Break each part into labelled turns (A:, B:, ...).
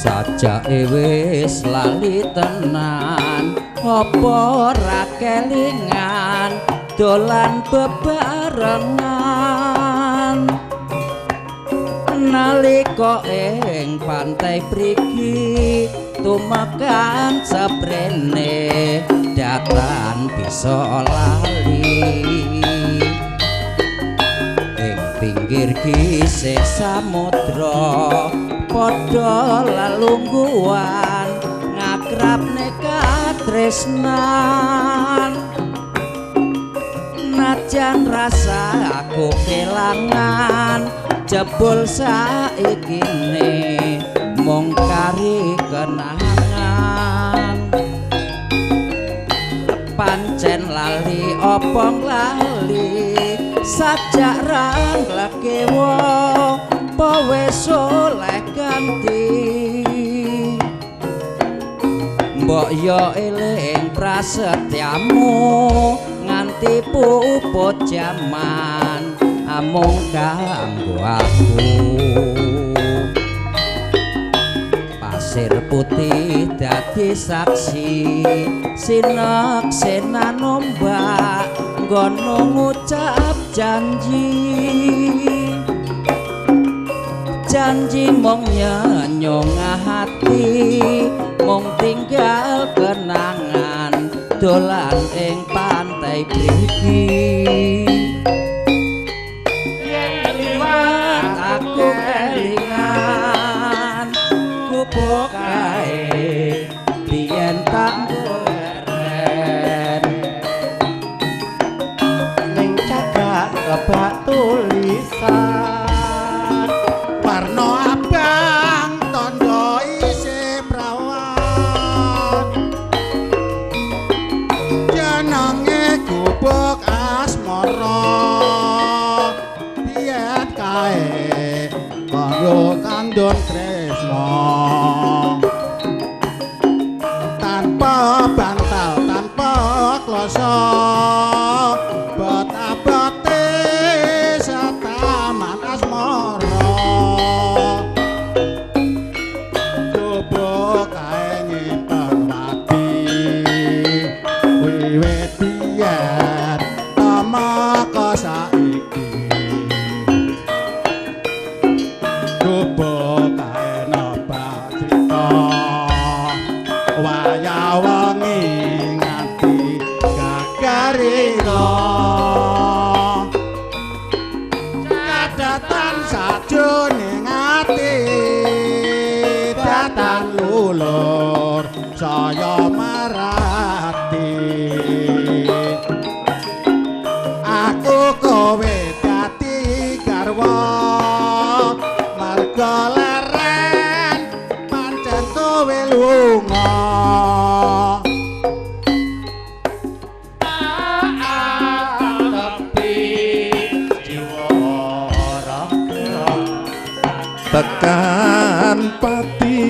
A: Sajake wis lali tenan, apa ora kelingan dolan bebarengan nalika ing pantai Prigi tumekan seprene datan bisa lali ing pinggir kisih samudra padha lelungguhan ngakrabne katresnan najan rasa aku kelangan jebul saikine mung kari kenangan pancen lali apa lali sajak ranglekewa apa wis oleh ganti mbok yo eling prasetyamu nganti puput jaman amung kanggo aku pasir putih dadi saksi sinek senan ombak nggono ngucap janji janji mung nyenyong hati mung tinggal kenangan dolan ing pantai Prigi yen liwat aku kelingan gubuk kae biyen tak leren
B: ning cagak kebak tulisan
C: warna abang tondo isih prawan jenenge gubuk asmara biyen kae kanggo kandon tresna tanpa bantal tanpa kloso bot-abote setaman asmara gubuk kae nyimpen wati wiwit biyen tumeka saiki gubuk kae nebak crita wayah wengi nganti gagarira kadatan sajroning ati datan lulur saya marati aku kowe dadi garwa marga leren pancen kowe lunga
D: tekan pati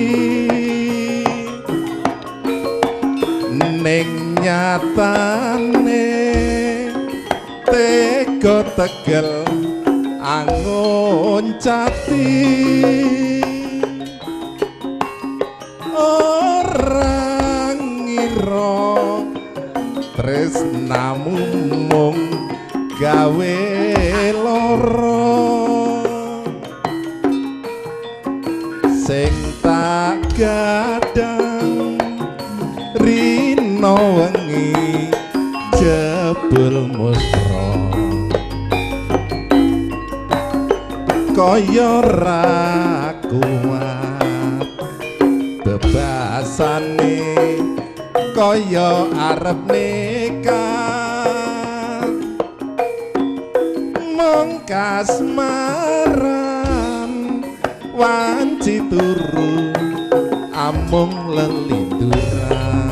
D: ning nyatane tega tegel angoncati ora ngira tresnamu mung gawe lara sing tak gadang rina wengi jebul musra kaya ra kuat bebasane kaya arep nekat mung kasmaran Wanci turu amung lelinduran.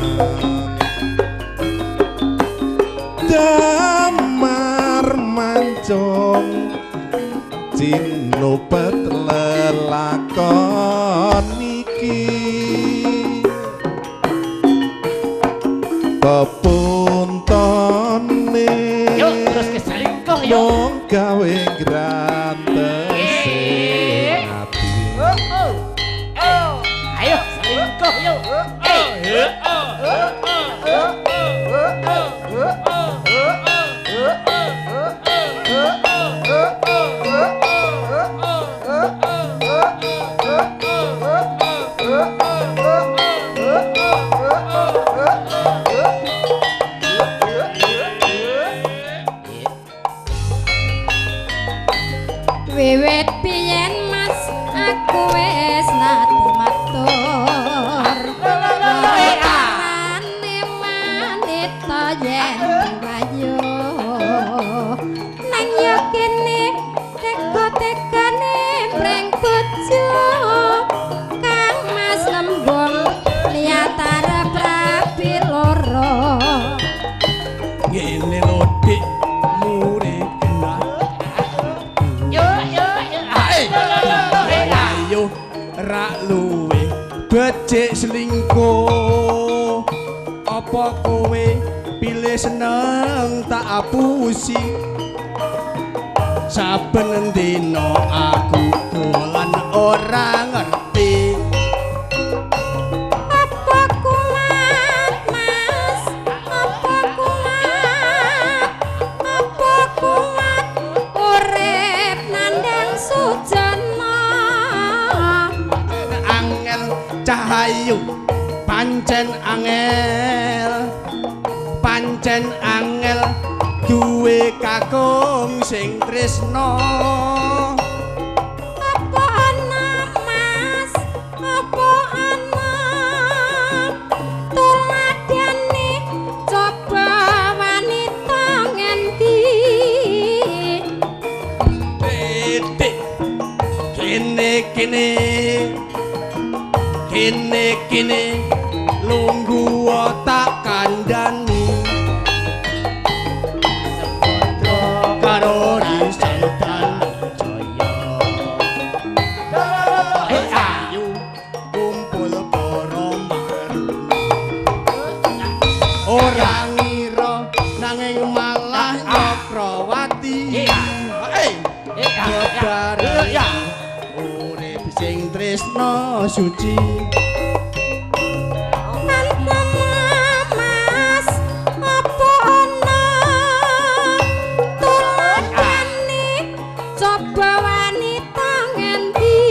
D: Damar mancung cinupet lelakon iki, pepuntone
B: Yuk terus ke selingkuh yuk.
D: mung gawe grantese ati.
B: Oh, oh. Oh. Ayo selingkuh yuk. Eh.
E: Wiwit biyen Mas aku wis nate matur. Arane manita yen wayu. Nang yo kene tega-tegane mring bojo Kang Mas lembung liat arep rabi loro.
F: Ngene lho Dik, mure genah.
B: Yuk yuk yuk.
F: Ayo rak luwe becik selingkuh. Apa kowe pilih seneng tak apusi? Saben dina aku dolan ora ngerti.
E: Apa kuat Mas? Apa kuat? Apa kuat urip nandang sujana?
F: Angel cahayu pancen angel, pancen angel duwe kakung sing tresna.
E: Apa ana Mas? Apa ana tuladhane coba wanita ngendi?
F: Titik kene kene kene kene lungguh tak kandhani karo Rizal Jaya. Ayo kumpul para maruna, ora ngira nanging malah Nyakrawati. Hei, bebareng urip sing tresna suci.
E: Mas, apa ana tuladhane coba wanita ngendi?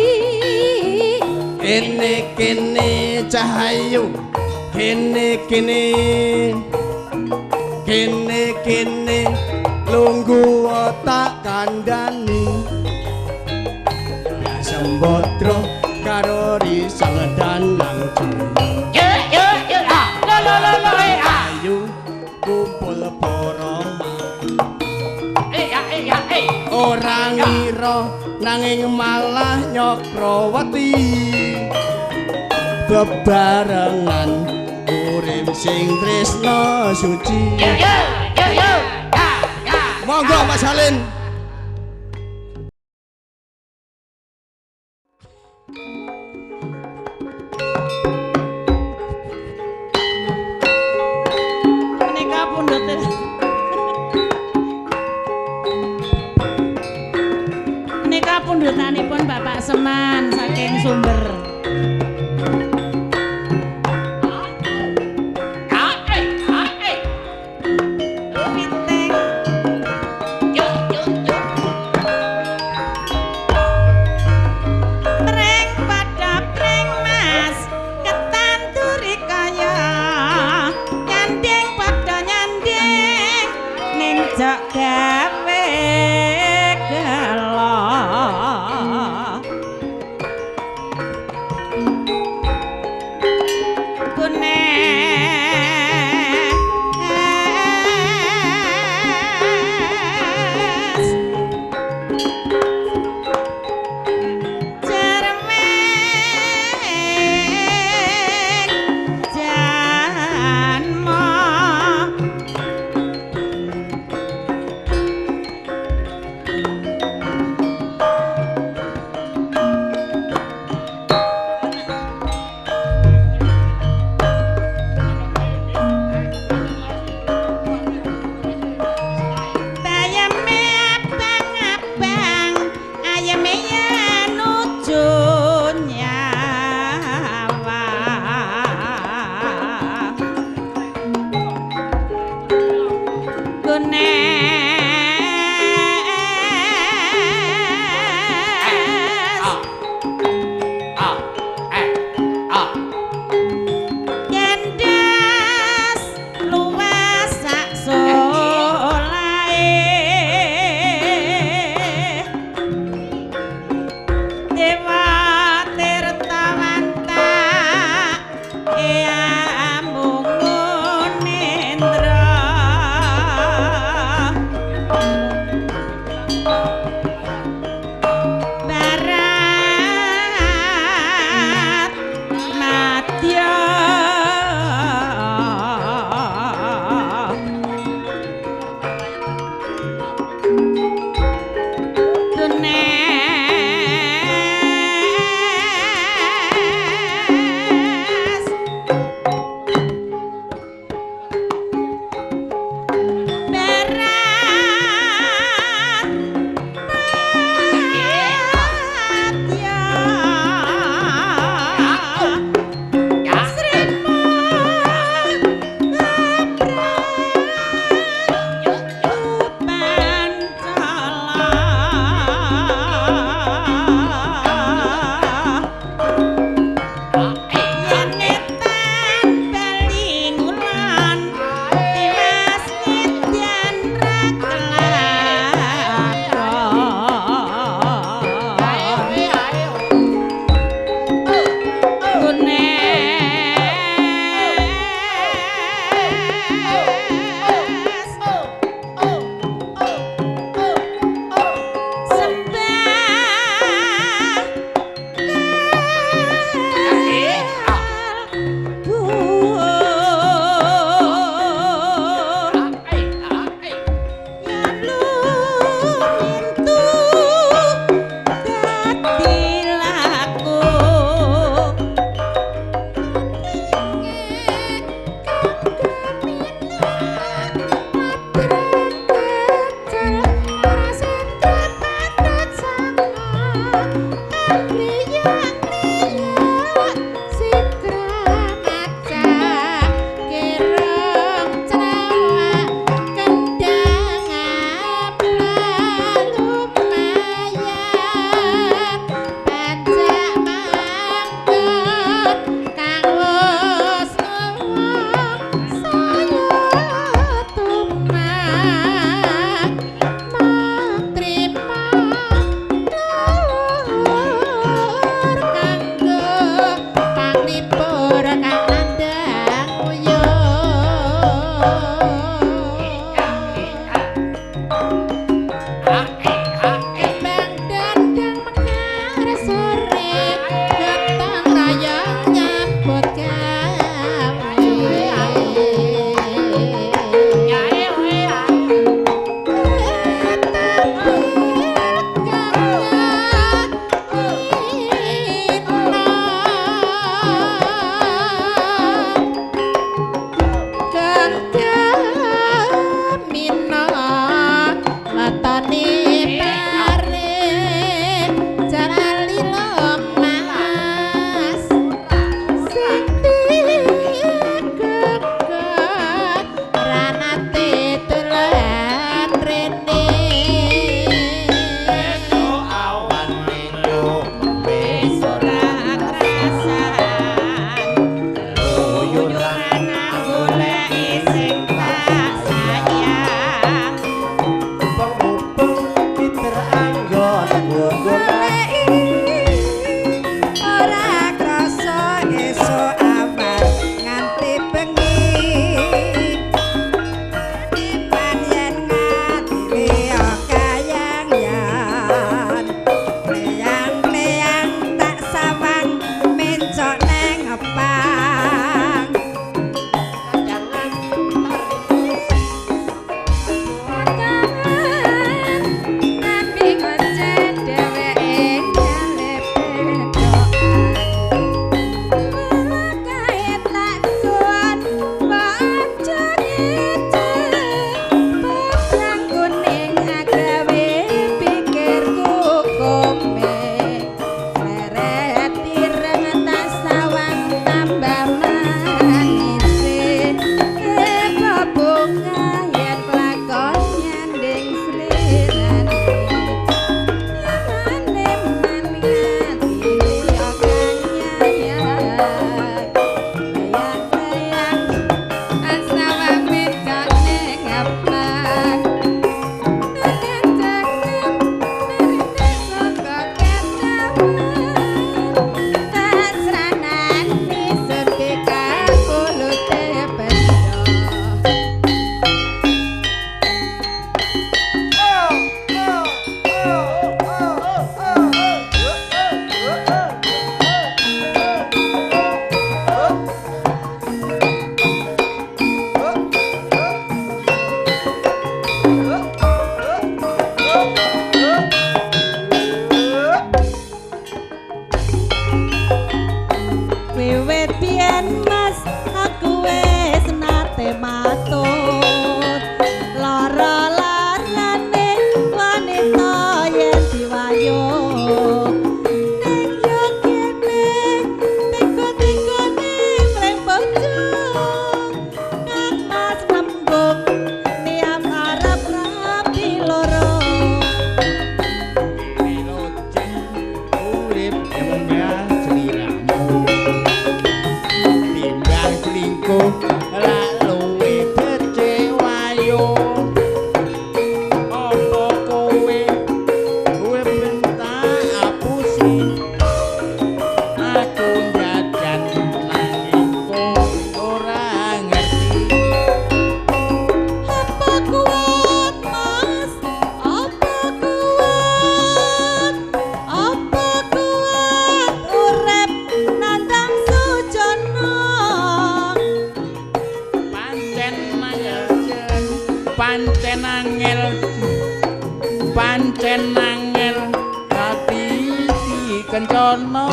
F: Kene kene cahayu, kene kene kene kene lungguh tak kandhani. Sembodro karo Rizal Danang Jaya.
B: Yuk yuk yuk. Ah. Lo lo lo lo. Eh ah.
F: Ayo kumpul para
B: Eh ah eh ah eh.
F: ora ngira nanging malah Nyakrawati. Bebarengan urip sing tresna suci.
B: Yuk yuk yuk yuk. Ya ya.
F: Monggo Mas Halin.
A: Menika pundhute. Menika pundhutanipun Bapak Seman saking Sumber.
B: Ah eh ah eh.
A: Piting.
B: Yuk yuk yuk.
A: Pring padha pring Mas, ketanduri kaya nyanding padha nyanding ning jok gawe gelo. Pancen Mas aku wis nate matur, lara-larane wanita yen diwayo ning yo kene tega-tegane mring bojo. Kang Mas nembung niat arep rabi loro.
F: Wilujeng urip embah sliramu timbang selingkuh lak luwe becik wayo. Apa kowe kowe ben tak apusi aku jajan nanging kowe ora ngerti.
A: Apa kuat Mas? Apa kuat? Apa kuat urip nandang sujana?
F: Pancen angel, pancen angel, pancen angel ati dikencana.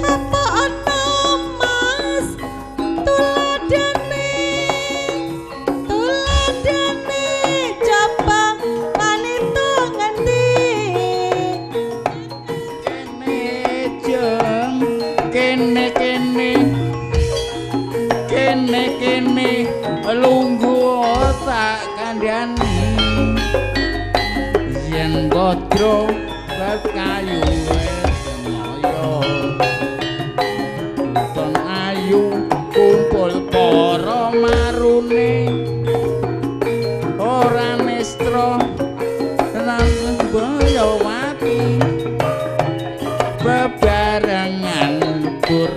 A: Apa ana Mas tuladhane? Tuladhane coba wanita ngendi?
F: Kene jeng, kene kene, kene kene lungguh tak kandhani. Yen bodro bab kayu wis moyo. Uton ayu kumpul para marune ora nestra lan bayawati bebarengan lebur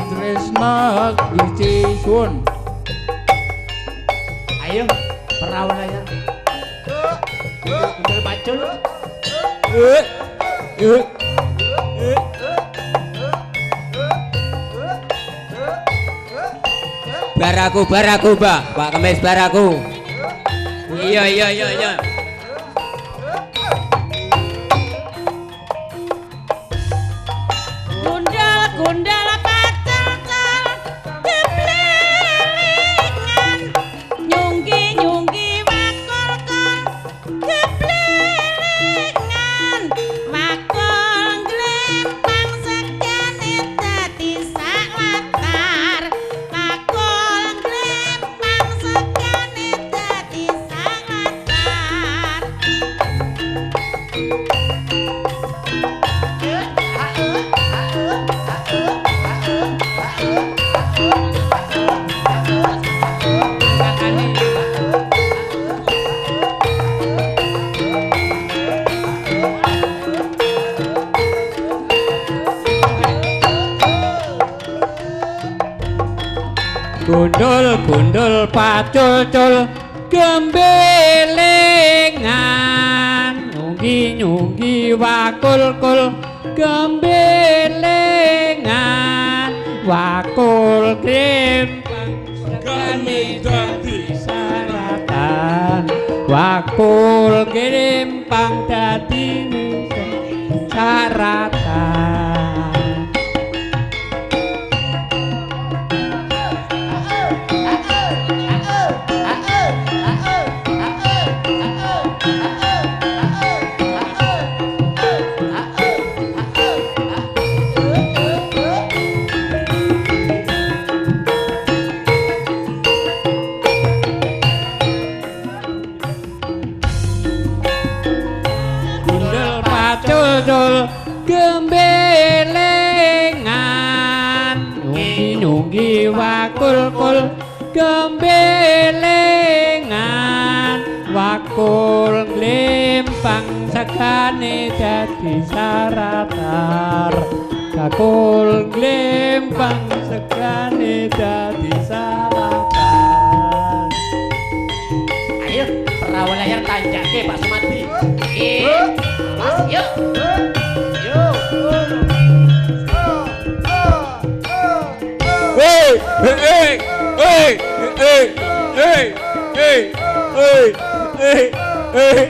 F: tresna Gusti suwun.
B: Ayo, perahu layar. Gundul pacul.
G: Baraku, baraku, Mbah. Pak Kemis baraku. Iya, iya, iya, iya.
A: Gundal gundal pacel keblilingan nyunggi nyunggi wakul kol keblilingan wakul glempang segane dadi sak latar wakul glempang segane dadi sak latar.
G: Gundul gundul pacul cul gembelengan nyunggi nyunggi wakul kul gembelengan wakul krempang segane dadi saratan wakul krempang dadi saratan. Gundul pacul gembelengan nyunggi nyunggi wakul kul gembelengan wakul glempang segane dadi saratar bakul glempang segane dadi saratar.
B: Ayo, perahu layar tanjake Pak Sumadi. Mas, yuk. Yuk.
D: Hei, hei, hei, hei, hei, hei, hei, hei, hei,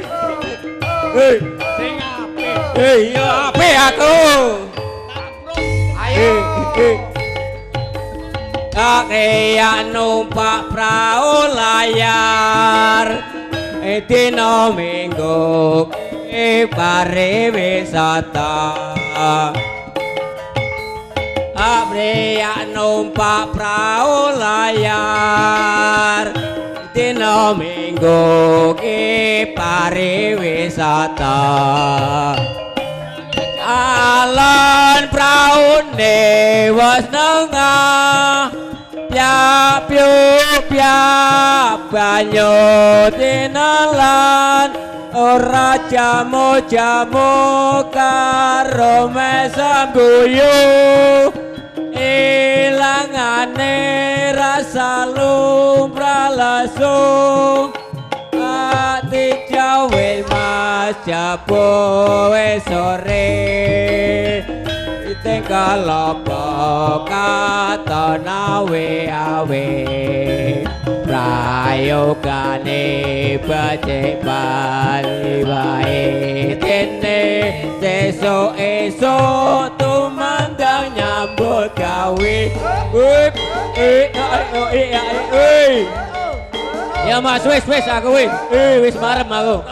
D: hei.
G: Sing apik.
D: Hei, yo apik aku.
B: Ayo.
D: Hei,
G: Kakeyak numpak prau layar dina Minggu pariwisata. Abriyak numpak prau layar dina Minggu ki pariwisata. Alon praune wis nengah piak piuk piak banyu tinelan ora jamu-jamu karo mesem guyu ilangane rasa lumrah lesu ati jawil mas jabo wis sore tinggal apa katon awe-awe prayogane becik bali wae dene sesuk esuk tumandang nyambut gawe. Ya Mas wis wis aku wis wis marem aku.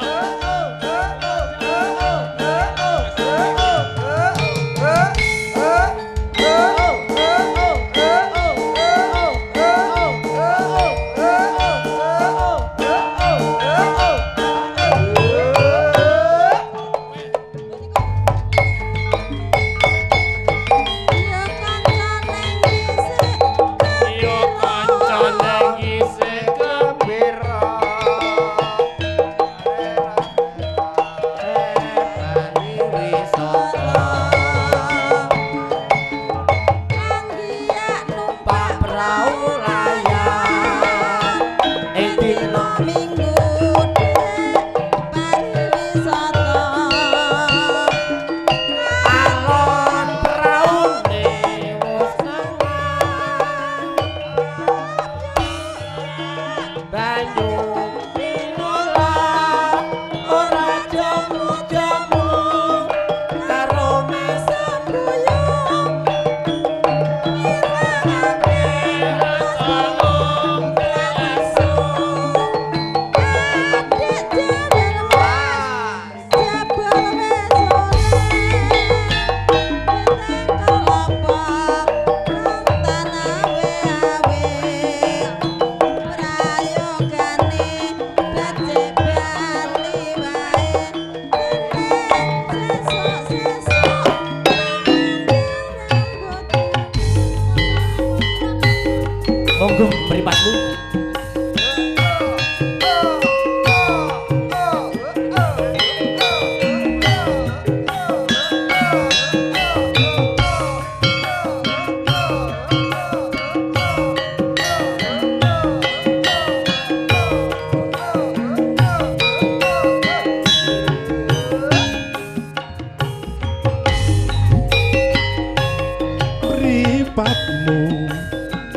C: Mripatmu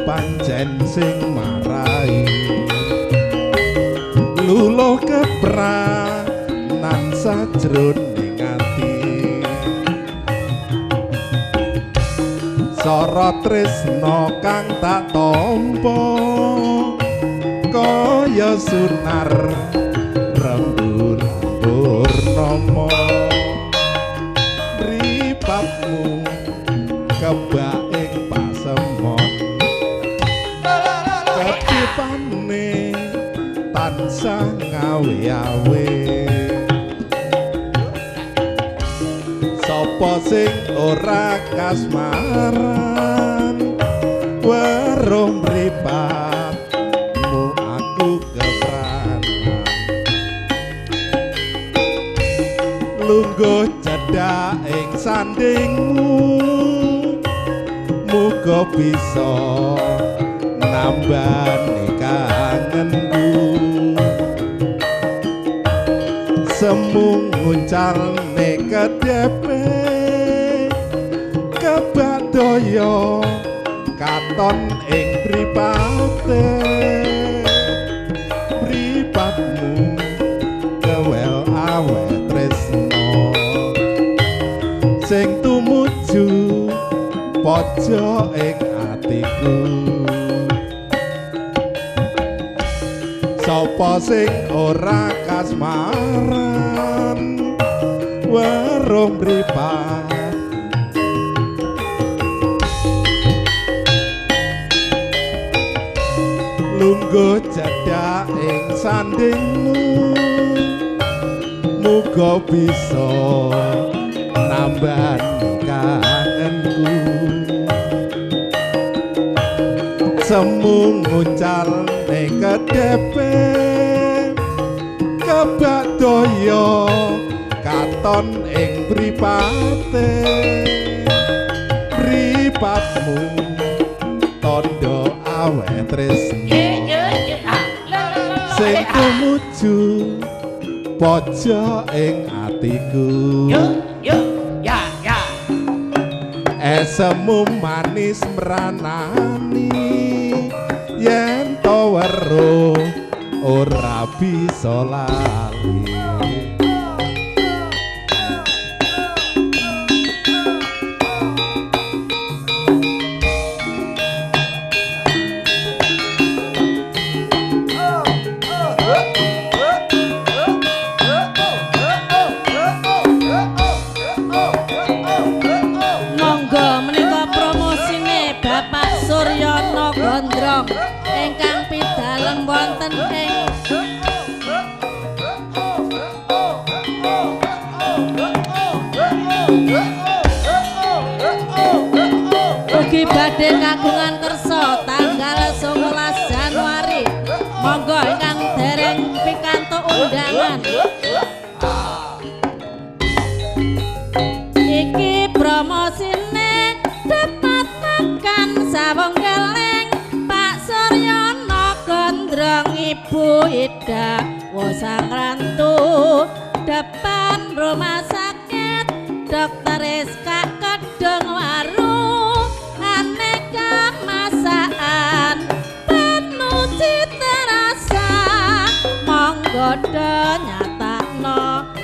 C: pancen sing marai luluh kepranan sajroning ati sora tresna kang tak tampa kaya sunar rembur nama mripatmu kebak ing pasemon ketipane tansah ngawe-awe sapa sing ora kasmaran weruh mripatmu aku kepranan lungguh cedhak ing sandingmu muga bisa nambani kangenku semu nguncalne kedepe kebadaya katon ing mripate mripatmu kewel awe tresna sing tumuju pojok ing atiku. Sapa sing ora kasmaran weruh mripat lungguh cedhak ing sandingmu muga bisa nambani kangenku semu nguncal ning kedhepe kebak daya katon ing mripate mripatmu tandha aweh tresna sing tumuju pojok ing atiku.
B: Yo ya ya.
C: Esemu manis mranani yen to weruh ora bisa lali.
A: Monggo menika promosine Bapak Suryono Gondrong ingkang pidalem wonten ing ugi badhe kagungan kersa tanggal 19 Januari. Monggo ingkang dereng pikantuk undangan. Iki promosine dapat makan sawong geleng Pak Suryono Gondrong Ibu Ida Wosang Rantu depan rumah sakit Dokter SK Kedung Waru aneka masakan penuh cita rasa monggo do nyatakno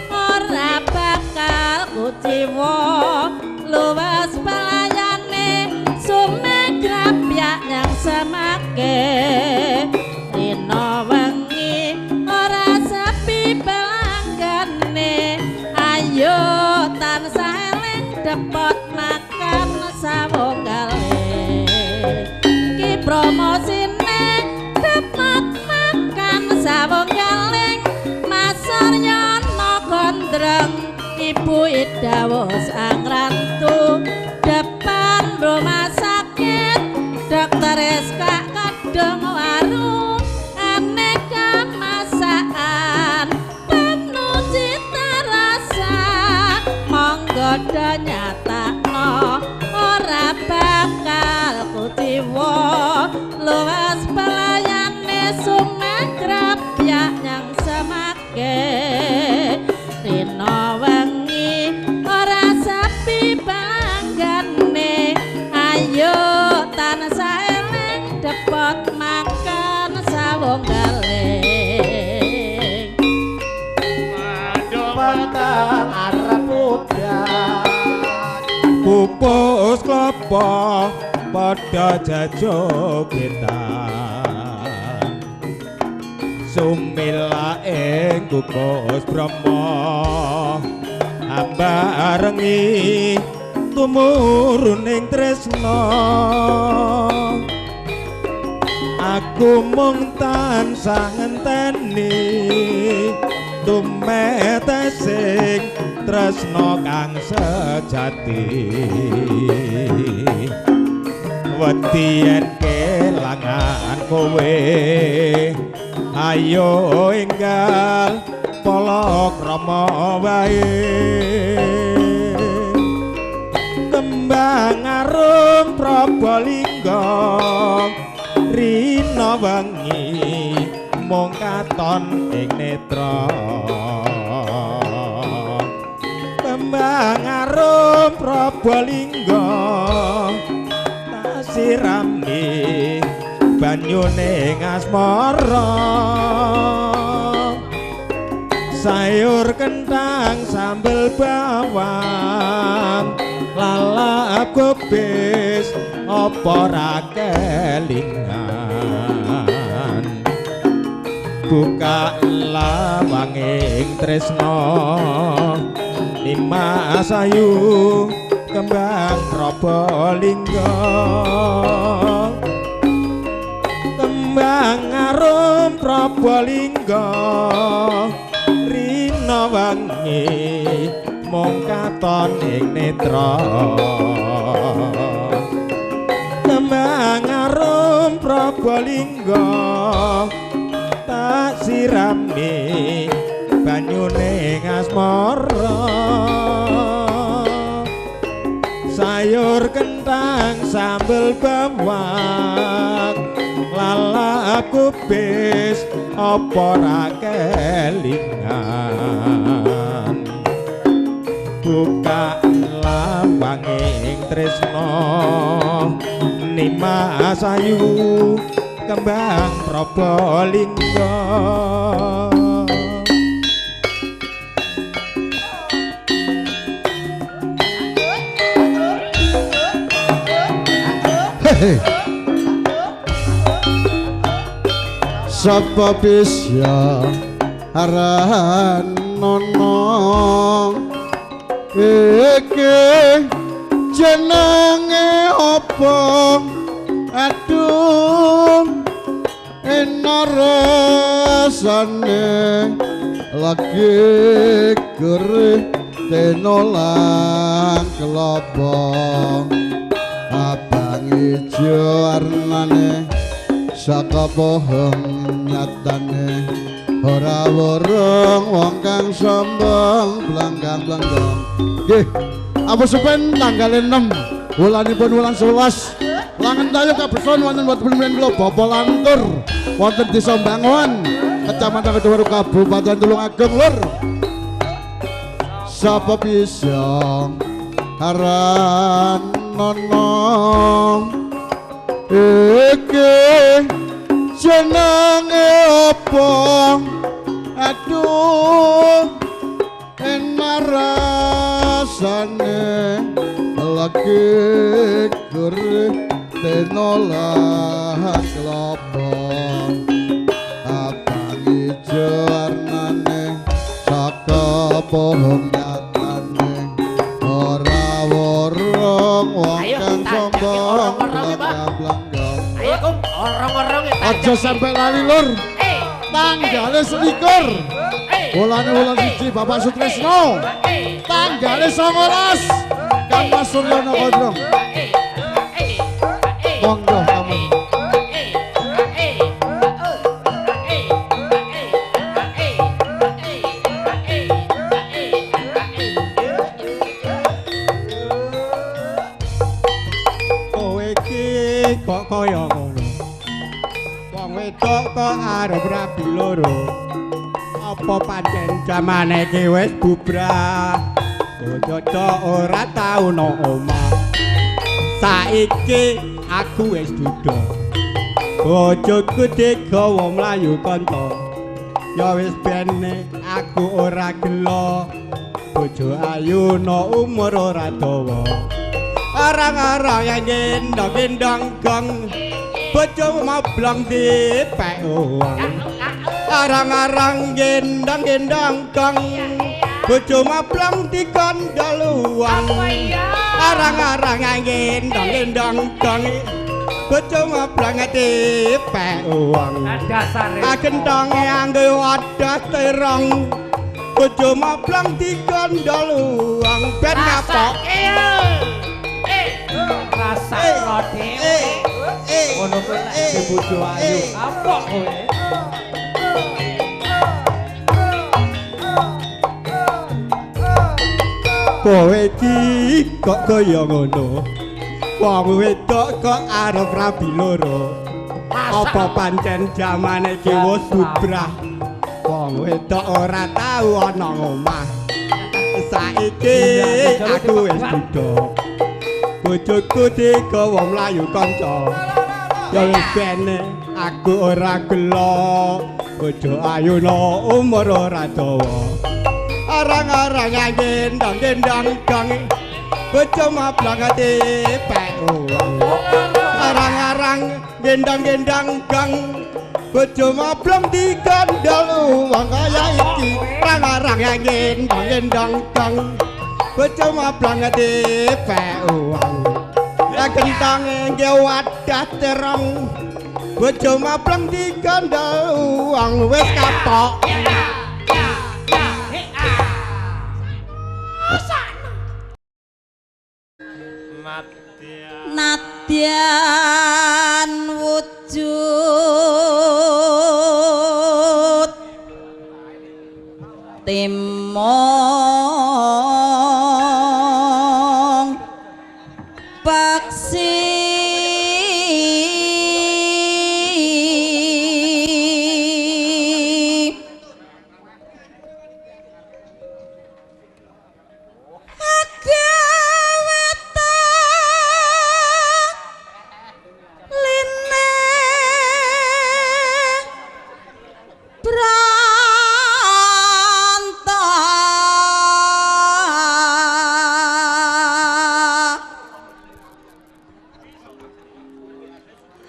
A: ora bakal kuciwa luas pelayane sumegrapyak yang semake dina wengi ora sepi pelanggane ayo tansah eling depot makan sawonggale iki promosine depot makan sawonggaling Mas Suryono Gondrong Ibu Ida Wosang Rantu depan rumah sakit Dokter SK Kedung Waru aneka masakan penuh cita rasa monggo do nyatakno ora bakal kuciwa luas pelayane sumegrapyak yang semake rina wengi ora sepi pelanggane ayo tansah eling depot makan sawonggaling
F: Petang arep udan
D: Pupus klopo padha jajogetan sumila ing gugus brahma ambarengi tumuruning tresna aku mung tansah ngenteni tumetesing tresna kang sejati wedi yen kelangan kowe ayo enggal palakrama wae kembang arum Probolinggo rina wengi mung katon ing netra kembang arum Probolinggo sirami banyune asmara sayur kentang sambel bawang lalap kubis apa ra kelingan Buka lawanging tresna Nimas ayu kembang Probolinggo kembang arum Probolinggo rina wangi mung katon ing netra kembang arum Probolinggo tak sirami banyune asmara sayur kentang sambel bawang lalap kubis apa ra kelingan buka lawanging tresna Nimas ayu kembang Probolinggo.
F: Sapa bisa aran nono iki jenenge apa aduh enak rasane lagi gerih tenolang kelapa abang ijo warnane saka bohong nyatane ora wereng wong kang sombong blanggang-blanggang. Nggih, apa sepen tanggal 6 wulanipun wulan 11 langen tayo kabeson wonten wonten kula Bapak Lantur wonten Desa Bangoan Kecamatan Kedungwaru Kabupaten Tulungagung lur. Sapa bisa aran nono iki jenenge apa aduh enak rasane lagi gerih tenolah kelapa abang ijo warnane saka pohon nyatane ora worong wong kang sombong blanggang.
B: Ayo kum orong-orong
F: aja sampai lali lur. Tanggale 21 wulane wulan 1 Bapak Sutrisno. Tanggale 19 Kang Mas Suryono Gondrong. Monggo kamu.
D: Kowe iki kok kaya ngono. Wong wedok kok arep rabi loro. Apa pancen jamane iki wis bubrah. Cocok ora tau no omah. Saiki aku wis duda. Bojoku digawa mlayu kanca. Ya wis bene aku ora gelo. Bojo ayu no umur ora dawa. Arang-arang yang gendong-gendong gong. Bojo mablong dipek uang. Arang-arang gendong-gendong gong. Bojo mablong dikondol uang. Arang-arang gendong-gendong gong. Bojo mablong dipek uang. Gentonge anggo wadah terong. Bojo mablong dikondol uang. Ben kapok.
B: Rasakno dhewe. Ngono kuwi lek bojo ayu. Kapok kowe.
D: Kowe iki kok kaya ngono. Wong wedok kok arep rabi loro. Apa pancen jamane iki wis bubrah. Wong wedok ora tau ana omah. Saiki aku wis duda. Bojoku digawa mlayu kanca. Ya wis bene aku ora gelo. Bojo ayu no umur ora dawa. Arang-arang gendong-gendong gong. Bojo mablong dipek uang. Arang-arang gendong-gendong gong. Bojo mablong digandol wong kaya iki rang-rang yang gendong dong. Bojo mablong dipek wong. Ya kentang nggih wadah terong. Bojo mablong digandol wong wis kapok.
A: Nadyan wujud timong paksi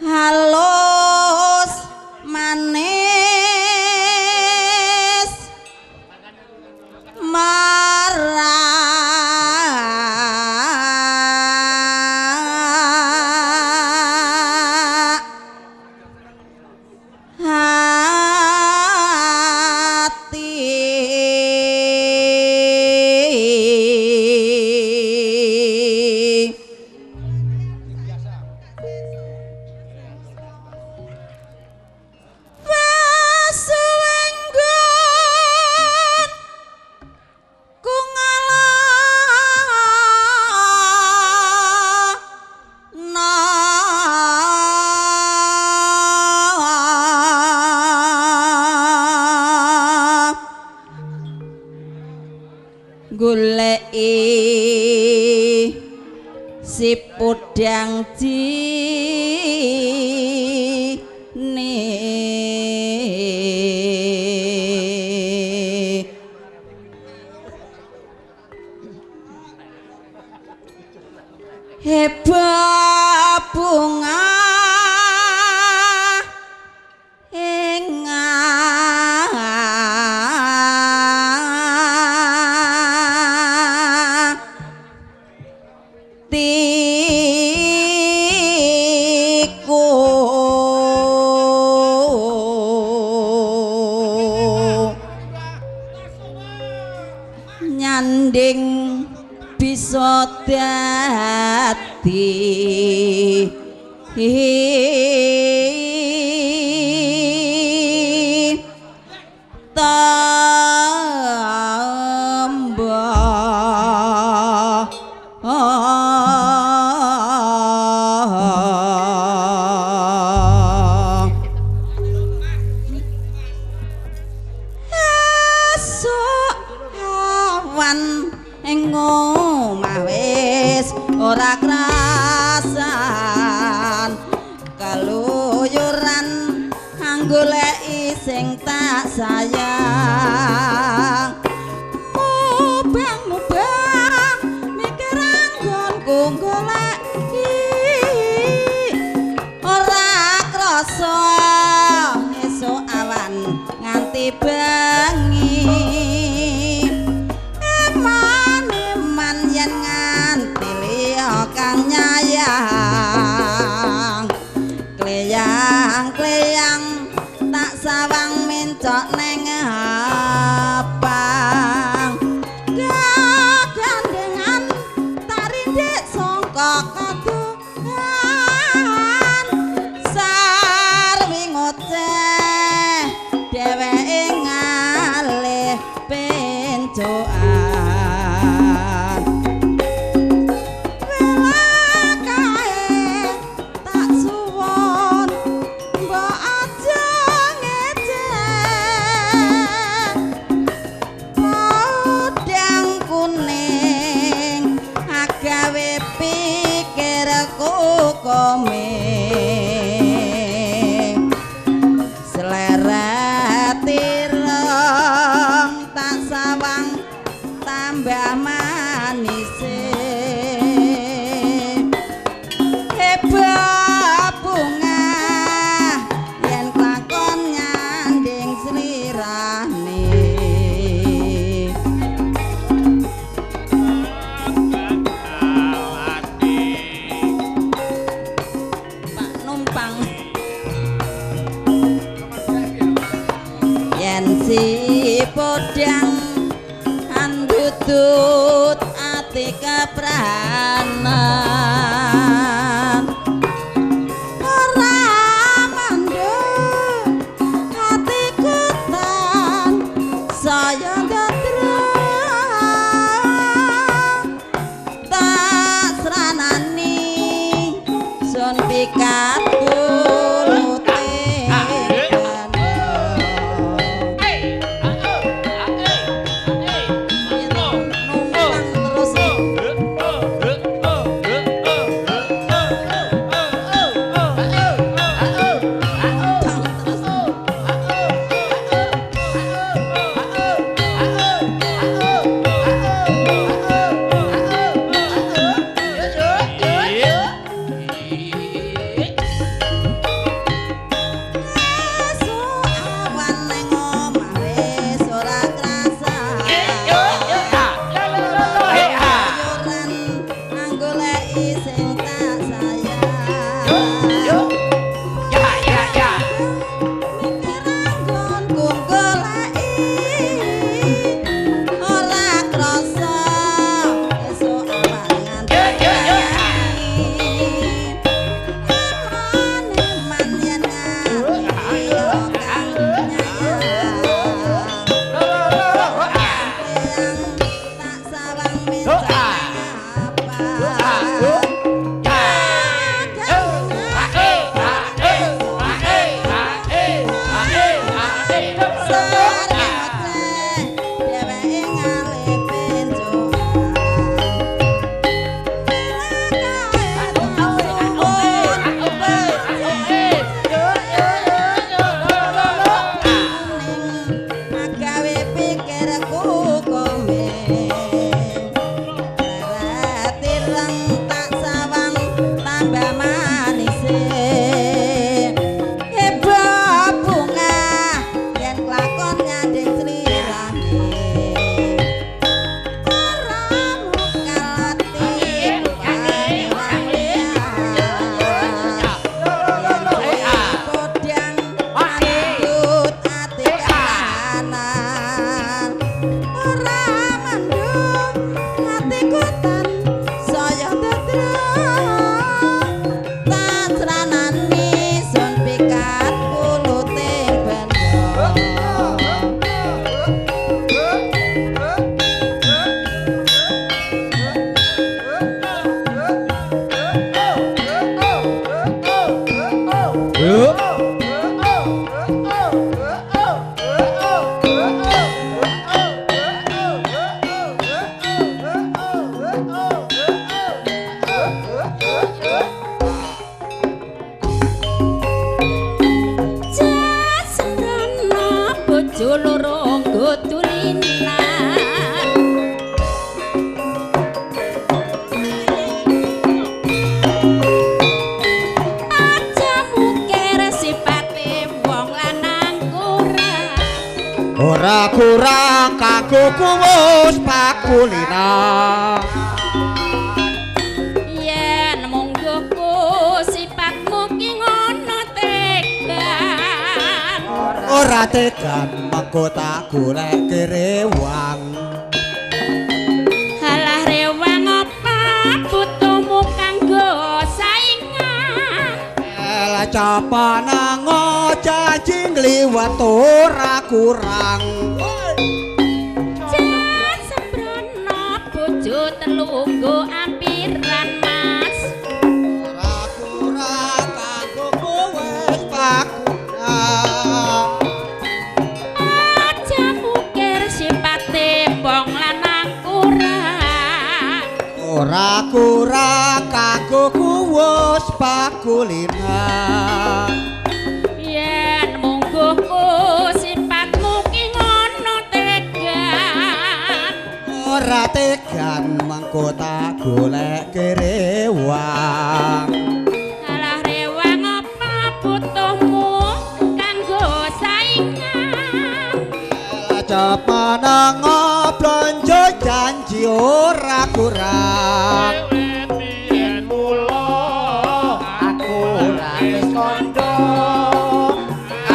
A: halus manis marah hati. Goleki si podang jine heba bunga ing tiku nyanding bisa dadi ora krasan keluyuran anggoleki sing tak sayang. Mubang-mubang mikir anggonku goleki ora krasa esuk awan nganti bengi. Eman-eman yen nganti liya kang nyayang, kleyang-kleyang tak sawang mencok neng abang. Gagandengan tak rindik sangka kadohan, sarwi ngoceh dheweke ngalih pencokan. Gawe pikir Ora mandhu atiku tan saya ndadra tak sranani sun pikat kulute numpang terus. Esuk awan nang omah wis ora krasa. Keluyuran nggoleki sing tak sayang. Mikir anggonku goleki ora krasa esuk awan nganti tangi. Eman yen ati yo kang nyayang. Yang tak sawang mencang apa. Agawe pikirku komeng tireng tak sawang tambah manise heba bunga yen klakon nyanding slirane ora mukal ati wong liya podang anut ati kahanan ora mandhu atiku tan saya dadra tak sranani sun pikat kulute benda.
E: Jasrana bojo loro nggo tulinan. Aja mukir sipate wong lanang kurang.
D: Ora kurang kanggo kuwus pakulinan.
E: Yen mungguhku sipatmu ki ngono tegan.
D: Ora tegan mengko tak golek rewang.
E: Halah rewang apa butuhmu kanggo saingan.
D: Lah capanango janji ngliwat ora kurang.
E: Jan sembrono bojo telu nggo ampiran mas.
D: Ora kurang kanggo kuwus pakulinan.
E: Aja mukir sipate wong lanang kurang.
D: Ora kurang kanggo kuwus pakulinan.
E: Yen mungguhku sipatmu ki ngono tegan.
D: Ora tegan mengko tak golek rewang.
E: Alah rewang apa butuhmu kanggo saingan.
D: Lah capanango blonjo janji ora kurang.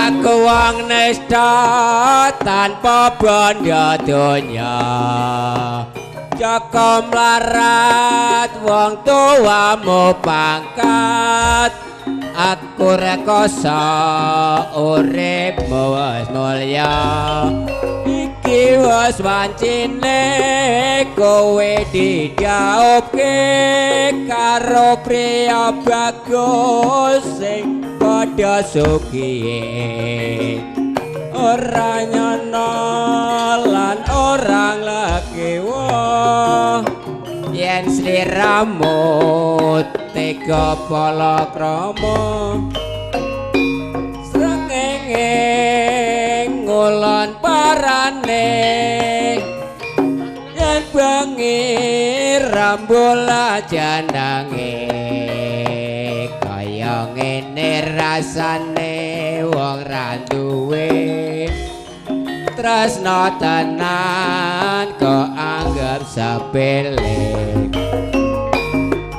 G: Aku wong nista tanpa bondo donya. Jaka mlarat wong tuamu pangkat, aku rekoso uripmu wis mulya. Iki wis wancine kowe didaupke karo priya bagus sing padha sugihe. Ora nyono lan ora nglekewa yen sliramu tega palakrama. Srengenge ngulon parane yen bengi rambula janange. Kaya ngene rasane wong ra duwe tresna tenan kok anggap sepele.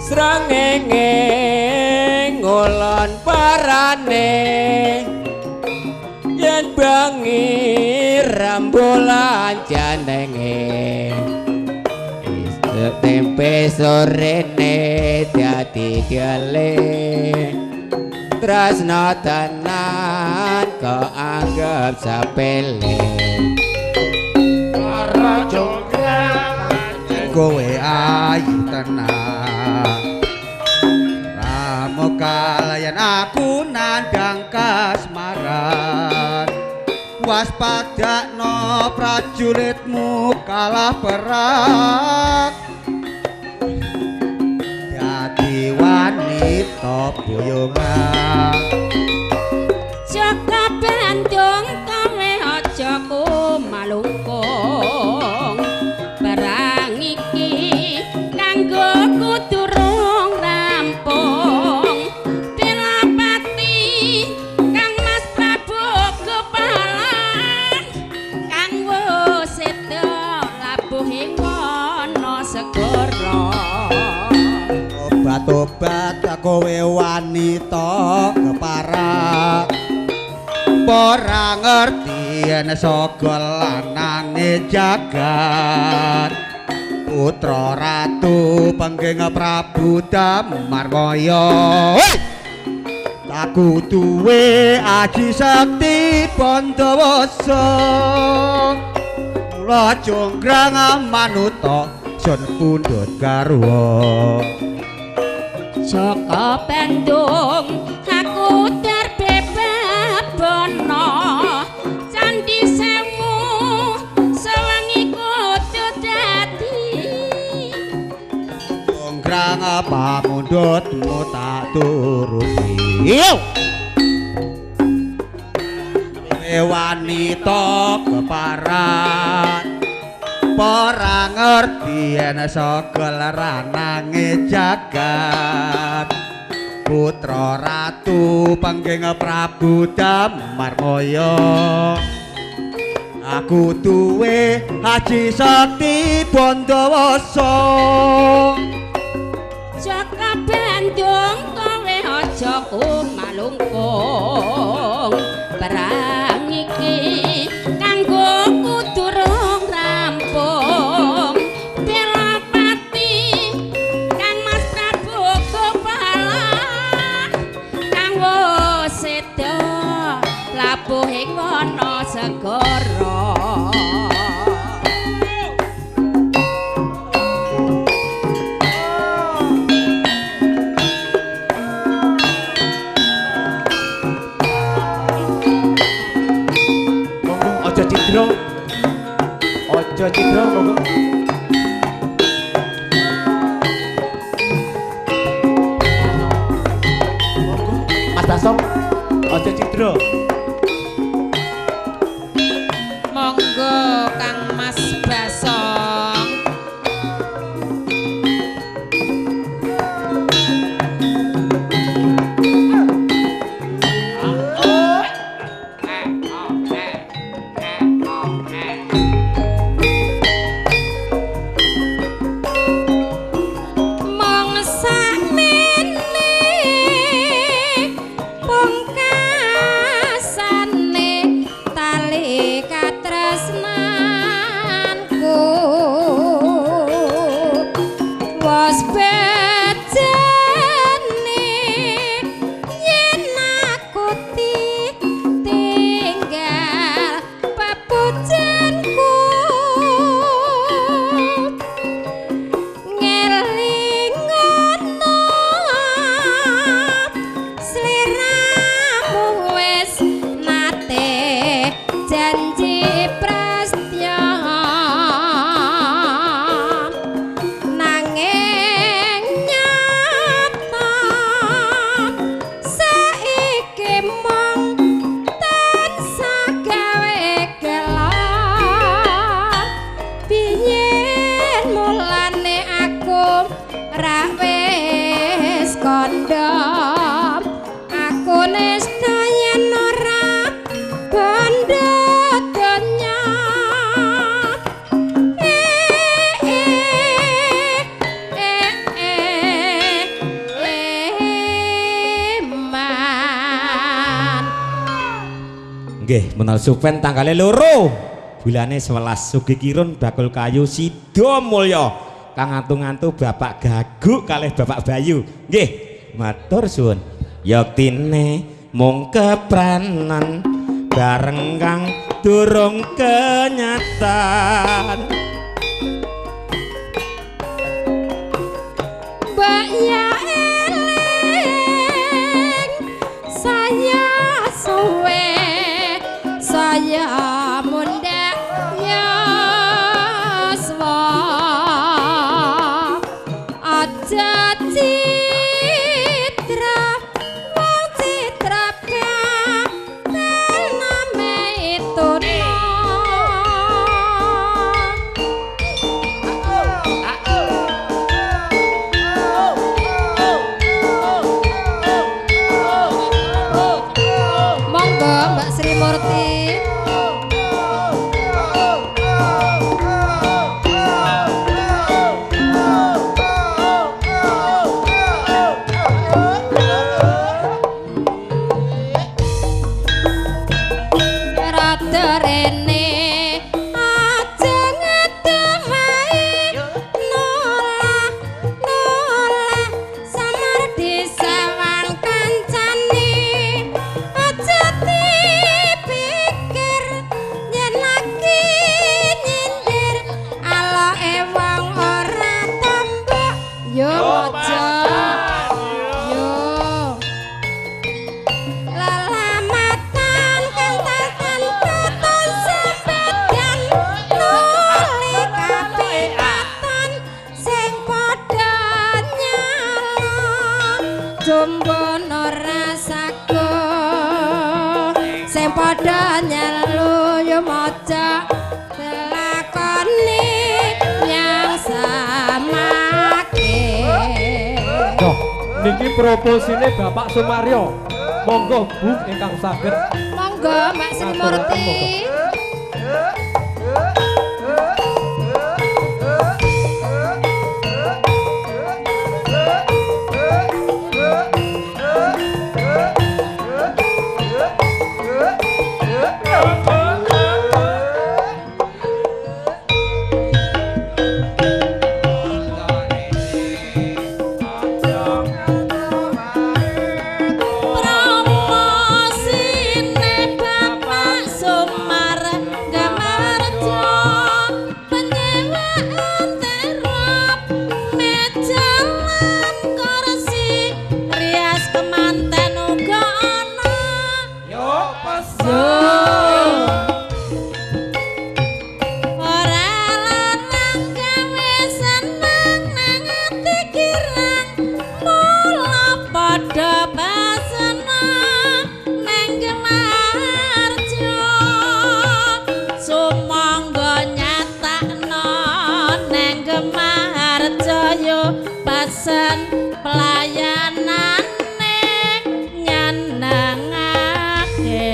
G: Srengenge ngulon parane yen bengi rembulan janenge. Tempe sorene dadi gele tresna tenan kok anggap sepele.
F: Para jonggrang kowe ayu tenan, ramo kalayan aku nandang kasmaran. Waspadakno prajuritmu kalah perang, dadi wanita boyongan.
E: Jaka Bandung kowe aja kumalungkung, perang iki kanggo kudu durung rampung. Delapati Kang Mas Prabu Kepalan kang wis seda labuh ing wana segara.
D: Obat-obat kowe wanita keparak, ora ngerti yen saka lanange jagat. Putra ratu pengging Prabu Damarwaya, aku duwe aji sakti Bandawasa. Mula jonggrang manuta sun pundhut garwa.
E: Jaka Bandung aku darbebabono, candhi sewu sewengi kudu dadi.
D: Jonggrang pamundhutmu tak turuti. Kowe wanita keparat, ora ngerti yen saka lanange jagat. Putra ratu pengging Prabu Damarmaya, aku duwe aji sakti Bandawasa.
E: Jaka Bandung kowe aja kumalungkung, perang iki kanggo kudu durung rampung. Delapati Kang Mas Prabu Kepalan kang wis seda labuh ing wana segara.
B: Monggo aja cidra. Aja cidra monggo. Monggo Mas Basong aja cidra.
E: Monggo Kang Mas Basong. Mong sakmene pungkas
H: Nggih, menawi supen tanggale 2 bulane 11 Sugi Kirun bakul kayu Sido Mulya kang ngantu-ngantu Bapak Gaguk kalih Bapak Bayu. Nggih, matur suwun. Yektine mung kepranan bareng kang durung kenyatan.
E: Mbak ya eling saya suwe saya mundhak yuswa aja citra wong citra name ituna. Monggo Mbak Sri Murti. Rada rene aja ngedewae nolah nolah samar disawang kancane aja dipikir yen lagi nyindir aloke wong ora tombok yo aja yo lelamatan kang tahan katon sepedan nuli kapikatan sing padha nyala jombono rasaku sing padha nyelu yo maca lakoni yang samake.
B: Loh, niki proposine Bapak Sumaryo. Monggo Bu ingkang saged.
E: Monggo Mbak Sri Murti. Promosine Bapak Sumar Gamarjo penyewaan terop meja lan kursi rias kemanten uga ana.
B: Yo pesen.
E: Ora larang gawe seneng nang ati girang mula padha pesena nang Gemarjo sumangga nyatakno nang Gemarjo yo pesen pelayanane nyenengake.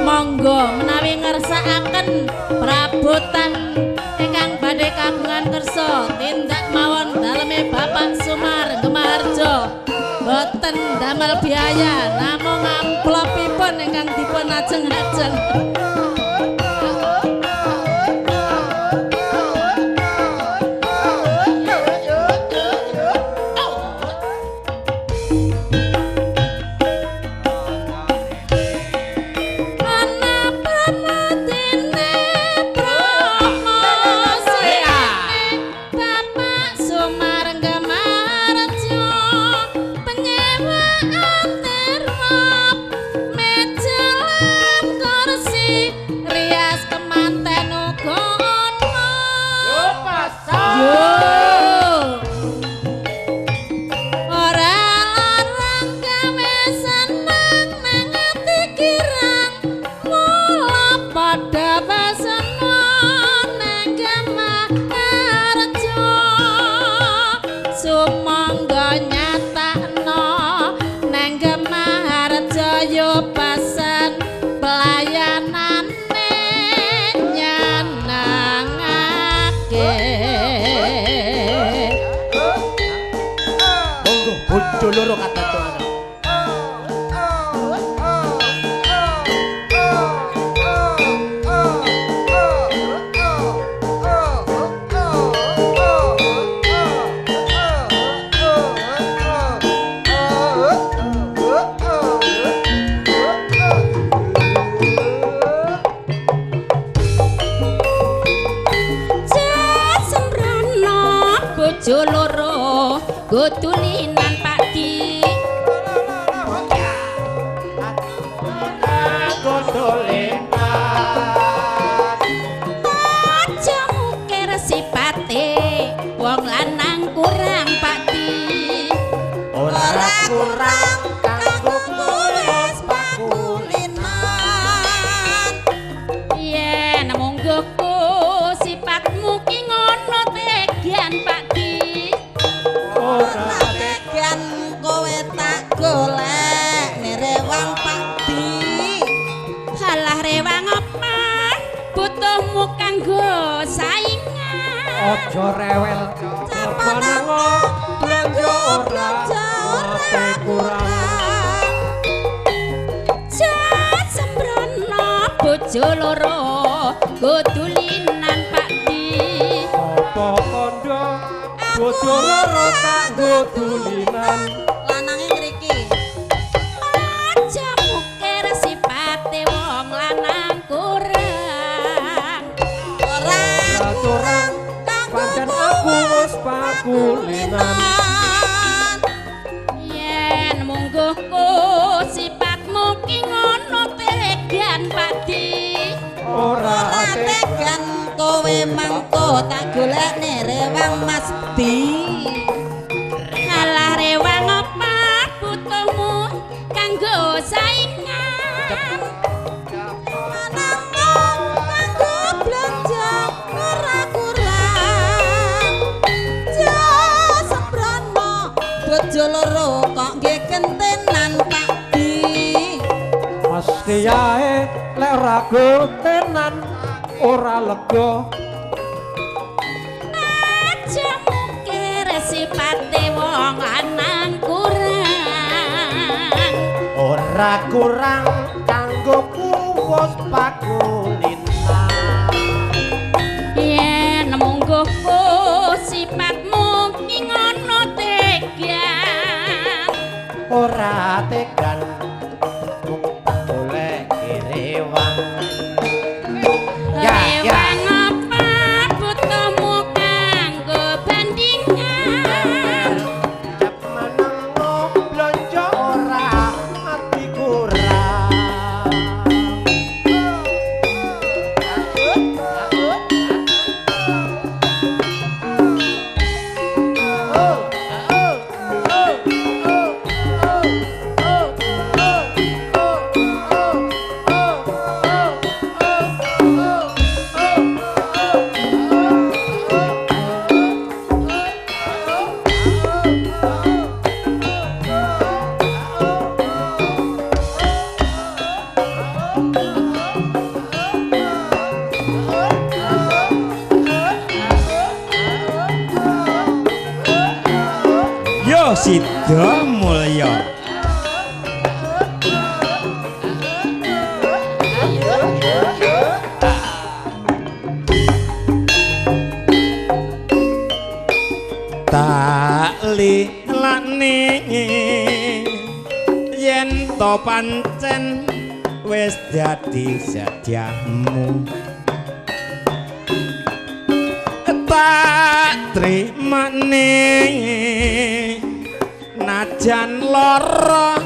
E: Monggo menawi ngersakaken prabotan ingkang badhe kagungan kersa tindak mawon daleme Bapak Sumar Gemarjo boten damel biaya namung amplopipun ingkang dipun ajeng-ajeng. Ana pramodene promosine Bapak Sumar Gemarjo penyewaan terop meja lan kursi rias kemanten uga ana.
B: Yo pesen.
E: Yo ora larang gawe seneng nang ati girang mula padha pesena nang Gemarjo sumangga nyatakno nang Gemarjo yo pesen pelayanane nyenengake.
G: Monggo bojo loro katon.
E: Gotulinan Pak Di. Aja mukir sipate wong lanang kurang Pak Di.
A: Ora kurang kanggo wis pakulinan.
E: Yen mungguhku sifatmu ki ngono tegan Pak Di.
A: Ora tegan kowe tak golek rewang Pak Di.
E: Halah rewang apa butuhmu kanggo saingan.
B: Aja rewel
A: Capanango
B: blonjo ora
A: ora
B: kurang.
E: Sembrono bojo loro godulinan Pak Di.
B: Apa kandha bojo loro tak godulinan.
A: Lanange ngriki.
E: Aja mukir sipate wong lanang kurang.
A: Ora
B: kurang pancen aku wis pakulinan.
E: Yen mungguhku sifatmu ki ngono tegan Pak Di.
B: Ora
A: Ora tegan kowe mangko tak golekne rewang Mas Di.
E: Halah rewang apa butuhmu kanggo saingan.
A: Manangko kanggo blonjo ora kurang. Ja sembrono bojo loro kok nggih gentenan Pak Di.
B: Mesti ae lek ora gentenan ora lega.
E: Aja mukir sipate wong lanang kurang.
I: Ora kurang kanggo kuwus pakulinan.
E: Yen mungguhku sifatmu ki ngono tegan.
I: Ora tegan mung tak golek rewang. Ya, ya.
E: Rewang apa butuhmu kanggo bandingan.
I: Cap menengo blonjo ora ati kurang.
H: Yo Sida Mulya. Tak lilane yen to pancen wis dadi sedyamu. Tak trimane najan lara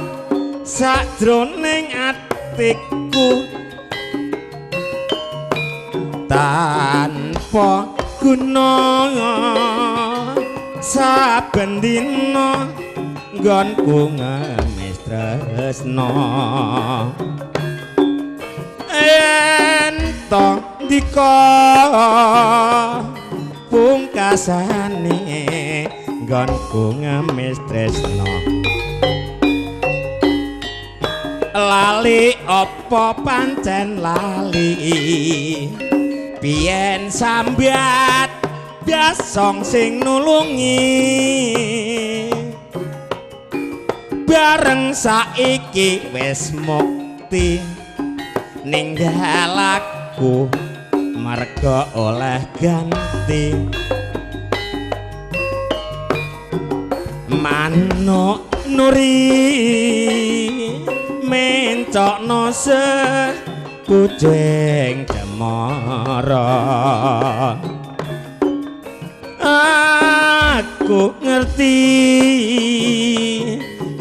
H: sakjroning atiku tanpa guna saben dina nggonku ngemis tresna. Yen to ndika pungkasane nggonku ngemis tresna. Lali apa pancen lali biyen sambat biasong sing nulungi bareng saiki wis mukti ninggal aku marga oleh ganti. Manuk nuri mencokno kucing cemara. Aku Aku ngerti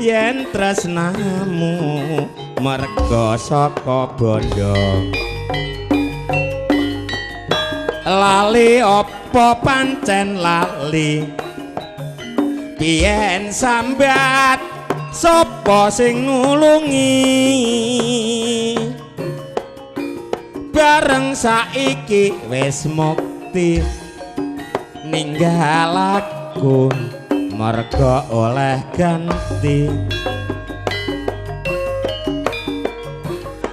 H: yen tresnamu merga saka bondo. Lali apa pancen lali, biyen sambat sapa sing nulungi, bareng saiki wis mukti ninggal aku merga oleh ganti.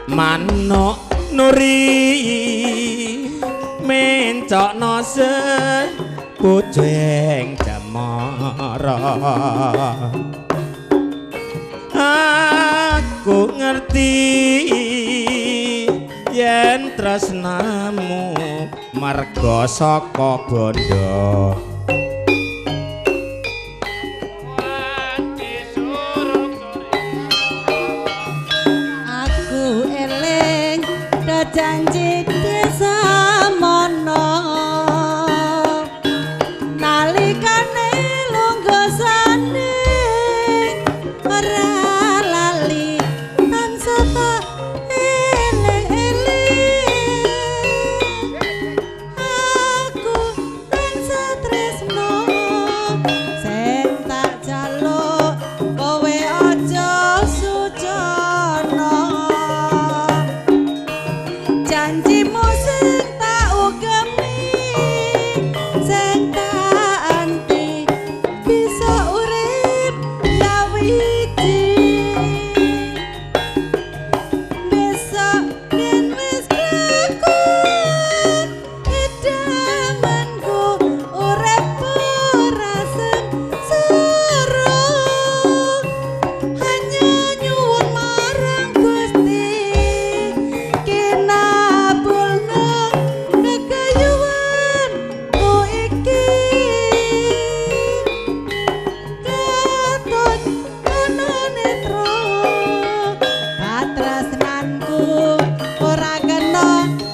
H: Manuk nuri mencokno sepucing cemara. Aku ngerti yen tresnamu merga saka bondo.
A: Aku eling janji desa mono nalikane lungguh sanding ora lali tansah tak eling-eling. Aku tansah tresno sing tak jaluk kowe aja sujono. Janjimu sing tak ugemi, sing tak anti bisa urip nyawiji. Besok yen wis kelakon idamanku urip ora sengsara. Hanya nyuwun marang Gusti kinabulna kekayuanku iki. Katon ana netra katresnanku ora kena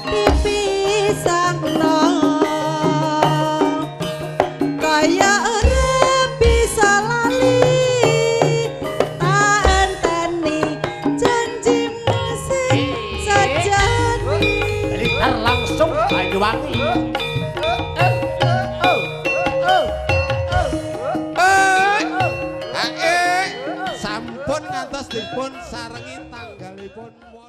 A: dipisahno. Kaya ora bisa lali tak enteni janjimu sing sejati.
I: Blitar langsung Banyuwangi.
C: Sampun ngantos dipun sarengi tanggalipun 8.